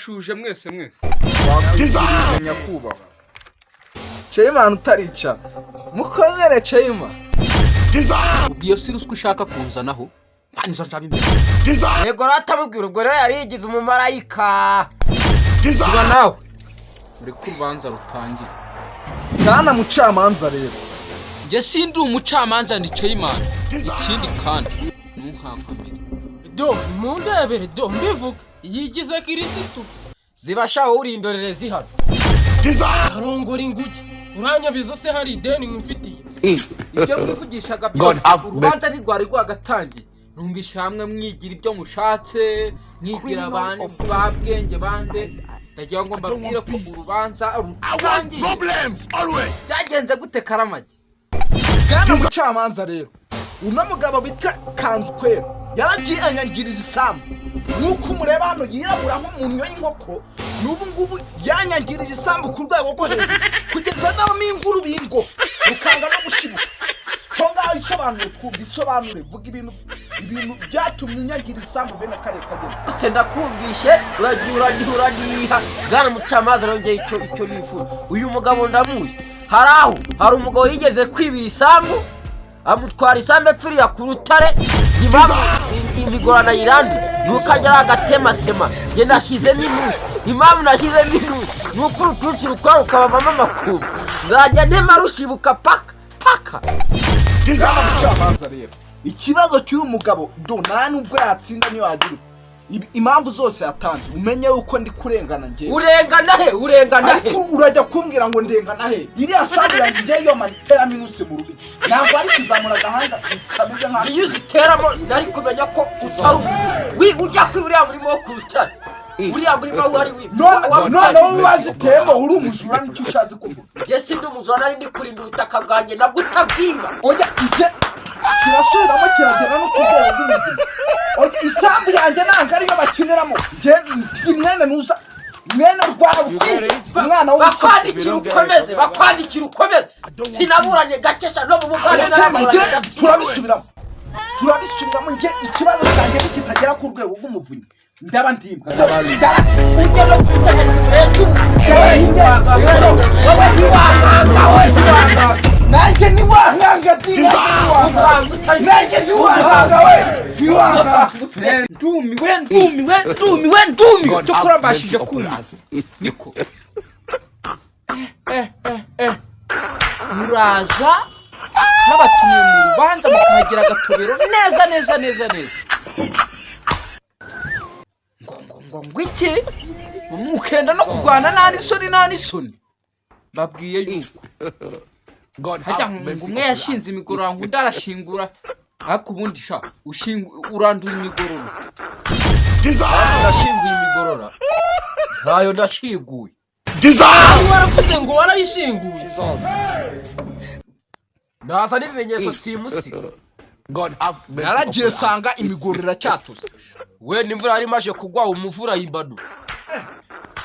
Ndabashuje mwese mwese. Nyakubahwa. Chairman, utaricara, mukomere, chairman. Ubwo iyo si ruswa ushaka kunzanaho, nta nizo njaba imbere. Yego ratamubwira, ubwo rero yari yigize umumarayika. Siba nawe, ureke urubanza rutangire. Bwana mucamanza rero. Njye sindi umucamanza, ni chairman. Ikindi kandi ntunkankamire. Do mundebere, do mbivuga, yigize Kirisitu. Zibasha, wowe uri indorerezi hano. Arongora inguge, uranyabiza se hari ideni nkwifitiye? Ibyo mwivugishaga byose, urubanza ntirwari rwagatangiye. Numvisha hamwe mwigira ibyo mushatse, mwigira abandi ba bwenge bande. Ndagira ngo mbabwire ko urubanza rutangiye. Byagenze gute, Karamage? Bwana mucamanza rero, uno mugabo bita Kanzukwera yaragiye anyangiriza isambu. Nk'uko umureba hano yirabura nk'umuntu y'inkoko, n'ubu ngubu yanyangirije isambu ku rwego rwo hejuru, kugeza n'aho urubingo rukanga no gushibuka. Cyo ngaho isobanure twumva, isobanure, vuga ibintu byatumye unyangiriza isambu bene kariya kageni. Icyo ndakumvishe, uragiye uragiye uragiha. Bwana mucamanza, rongeye icyo nifuza, uyu mugabo ndamuzi. Hari aho hari umugabo yigeze kwibira isambu, amutwara isambu epfiriya ku rutare. Impamvu imigorana yiranduye ni uko ajya agatematema. Njye nashyizemo intusi. Impamvu nashyizemo intusi ni uko urutusi rukora rukabavamo amakuba, nzajya ntema rushibuka paka paka. Bwana mucamanza rero, ikibazo cy'uyu mugabo do nta nubwo yatsinda niyo yagira impamvu zose yatanze, umenye yuko ndi kurengana njyewe. Urengana he? Urengana he? Ariko urajya kumbwira ngo ndengana he? Iriya sambu yanjye njyewe yo maniteramo inusi mu rubi, ntabwo ari kuzamura agahanga kameze nka Iyo uziteramo nari kumenya ko utari wi ujya kwiba uriya murima wo ku rutare, uriya murima wari wibye. None wowe waziteyemo uri umujura, nicyo ushatse kuvuga? Njye sindi umujura, nari ndi kurinda ubutaka bwanjye nabwo utabwiba. Oya, ibyo kirasubiramo kiragera no ku rwego rw'ubuzima. Oya, isambu yanjye ntabwo ariyo bakiniramo. Njye ndi mwene nuza mwene Rwabukwiye, umwana w'umukire. Bakwandikira ukomeze, bakwandikira ukomeze. Sinaburanye gakesha no mu Bugande. Cyama njye Naraburanye gake. Turabisubiramo, turabisubiramo. Njye ikibazo cyanjye nikitagera ku rwego rw'umuvunyi, ndaba ndimbwa. Ujye no ku butegetsi burenze ubu. Wowe ntiwankanga, wowe ntiwankanga. Nanjye ntiwankanga di, nanjye ntiwankanga, we ntiwankanga. Ndumiwe, ndumiwe, ndumiwe, ndumiwe! Cyokora mbashije kumva niko muraza n'abatumiye mu rubanza, mukahagira agatobero neza neza neza neza, ngo iki, mukenda no kurwana, nta n'isoni, nta n'isoni. Babwiye yuko hajya ngo umwe yashinze imigorora, ngo undi arashingura, ariko ubundi sha urandura imigororo? Ndashinguye imigorora? Ntayo ndashiguye. Waravuze ngo warayishinguye. Naza n'ibimenyetso simusiga. Naragiye sanga imigororo iracyatose. Wenda imvura yari imaze kugwa, umuvura yimbanura.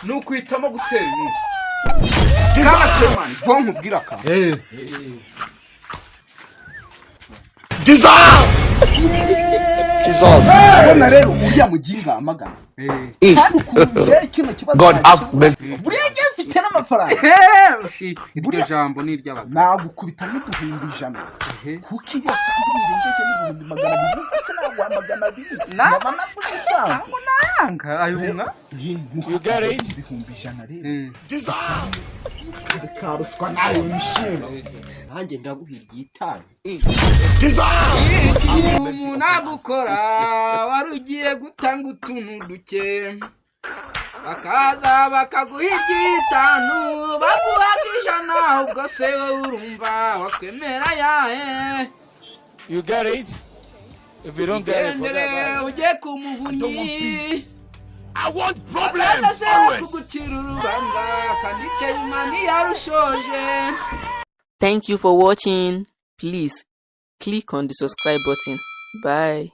Ni ukwitamo gutera intusi. Bwana chairman, vo nkubwire akantu. Ubona rero uriya muginga amagana, kandi ukuntu njyewe kino kibazo buriya njyewe mfite n'amafaranga. Iryo jambo ni iry'abagabo. Nagukubita n'uduhumbi 100, kuko iyo sambu nirengeje n'ibihumbi 200, ndetse naguha 200 naba naguze isambu. Nanga ayo mwa. 100,000 rero ka ruswa nawe wishima. Nanjye ndaguha iry'itanu. Umuntu agukora wari ugiye gutanga utuntu duke, bakaza bakaguha iry'itanu, baguhaga 100, ubwo se wowe urumva wakwemera yahe? You get it? If you don't get it, forget Gendere about it. ujye ku muvunyi. I want problems Akaze always. kugucira urubanza kandi Chairman yarushoje. Thank you for watching. Please click on the subscribe button. Bye.